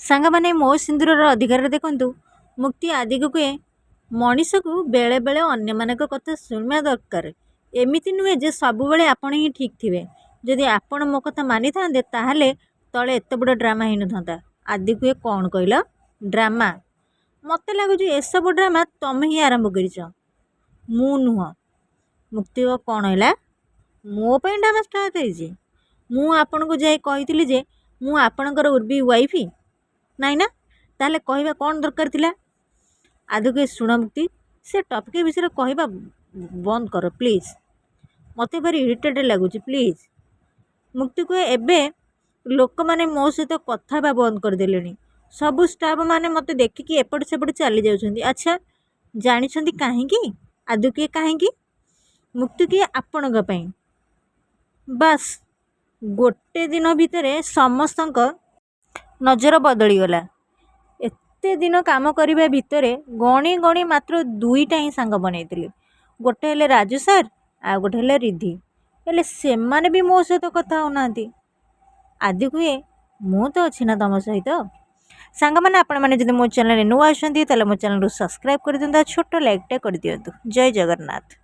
ସାଙ୍ଗମାନେ, ମୋ ସିନ୍ଦୁରର ଅଧିକାରରେ ଦେଖନ୍ତୁ, ମୁକ୍ତି ଆଦିକୁ କୁହେ, ମଣିଷକୁ ବେଳେବେଳେ ଅନ୍ୟମାନଙ୍କ କଥା ଶୁଣିବା ଦରକାର। ଏମିତି ନୁହେଁ ଯେ ସବୁବେଳେ ଆପଣ ହିଁ ଠିକ୍ ଥିବେ। ଯଦି ଆପଣ ମୋ କଥା ମାନିଥାନ୍ତେ, ତାହେଲେ ତଳେ ଏତେ ବଡ଼ ଡ୍ରାମା ହେଇନଥାନ୍ତା। ଆଦି କୁହେ, କ'ଣ କହିଲ? ଡ୍ରାମା? ମୋତେ ଲାଗୁଛି ଏସବୁ ଡ୍ରାମା ତମେ ହିଁ ଆରମ୍ଭ କରିଛ, ମୁଁ ନୁହଁ। ମୁକ୍ତି, କ'ଣ ହେଲା? ମୋ ପାଇଁ ଡ୍ରାମା ଷ୍ଟାର୍ଟ ହେଇଛି? ମୁଁ ଆପଣଙ୍କୁ ଯାଇ କହିଥିଲି ଯେ ମୁଁ ଆପଣଙ୍କର ଉର୍ବି ୱାଇଫ୍? ନାଇଁ ନା? ତାହେଲେ କହିବା କ'ଣ ଦରକାର ଥିଲା? ଆଦିକୁ, ଶୁଣ ମୁକ୍ତି, ସେ ଟପିକ୍ ବିଷୟରେ କହିବା ବନ୍ଦ କର ପ୍ଲିଜ୍। ମୋତେ ଭାରି ଇରିଟେଡ଼୍ ଲାଗୁଛି, ପ୍ଲିଜ୍। ମୁକ୍ତି କୁହେ, ଏବେ ଲୋକମାନେ ମୋ ସହିତ କଥା ହେବା ବନ୍ଦ କରିଦେଲେଣି। ସବୁ ଷ୍ଟାଫ୍ ମାନେ ମୋତେ ଦେଖିକି ଏପଟ ସେପଟ ଚାଲି ଯାଉଛନ୍ତି। ଆଚ୍ଛା, ଜାଣିଛନ୍ତି କାହିଁକି? ଆଦୁ କିଏ, କାହିଁକି? ମୁକ୍ତି କିଏ, ଆପଣଙ୍କ ପାଇଁ। ବାସ୍, ଗୋଟେ ଦିନ ଭିତରେ ସମସ୍ତଙ୍କ ନଜର ବଦଳିଗଲା। ଏତେ ଦିନ କାମ କରିବା ଭିତରେ ଗଣି ଗଣି ମାତ୍ର ଦୁଇଟା ହିଁ ସାଙ୍ଗ ବନେଇଥିଲି। ଗୋଟେ ହେଲେ ରାଜୁ ସାର୍, ଆଉ ଗୋଟେ ହେଲେ ରିଧି। ହେଲେ ସେମାନେ ବି ମୋ ସହିତ କଥା ହେଉନାହାନ୍ତି। ଆଦି କୁହେ, ମୁଁ ତ ଅଛି ନା ତୁମ ସହିତ। ସାଙ୍ଗମାନେ, ଆପଣମାନେ ଯଦି ମୋ ଚ୍ୟାନେଲରେ ନୂଆ ଆସୁଛନ୍ତି, ତାହେଲେ ମୋ ଚ୍ୟାନେଲକୁ ସବସ୍କ୍ରାଇବ୍ କରିଦିଅନ୍ତୁ ଆଉ ଛୋଟ ଲାଇକ୍ଟା କରିଦିଅନ୍ତୁ। ଜୟ ଜଗନ୍ନାଥ।